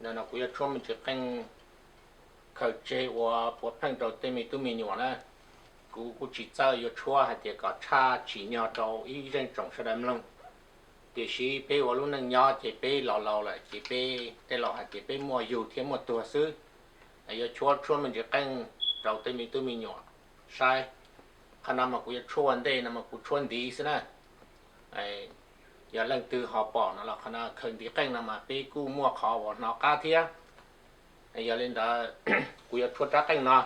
No kuv yuav tshuab me ntsis qeej khaws tseg ua puav pheej rau tej me tub me nyuam na. Kuv kuj tsis txawj yuav tshuab hais tias kom tshaj tsim nyog rau ib zeej tsoom sawv daws mloog. Tiam sis peb ua lub neej nyob ces peb laus laus lawm ces peb tej laus hais tias peb muaj yug thiab muaj tuag xwb. Yuav tshuab tshuab me ntsis qeej rau tej me tub me nyuam saib. Qhov no mas kuv yuav tshuab ua ntej no mas kuv tshuab ntiv xwb na. Yog leej twg ho pom no los qhov no khaws ntiv qeej no mas peb kuj muaj qhov uas hnov qab thiab. Yog li ntawd, kuv yuav tshuab rab qeej no,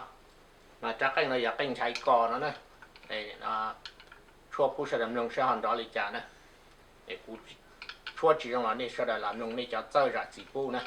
mas rab qeej no yog qeej nchaiv kos no na. Tshuab pub sawv daws mloog saib ho nrov li cas na. Kuv tshuab tsis zoo los nej sawv daws los mloog nej cov txawj zam txim pub na.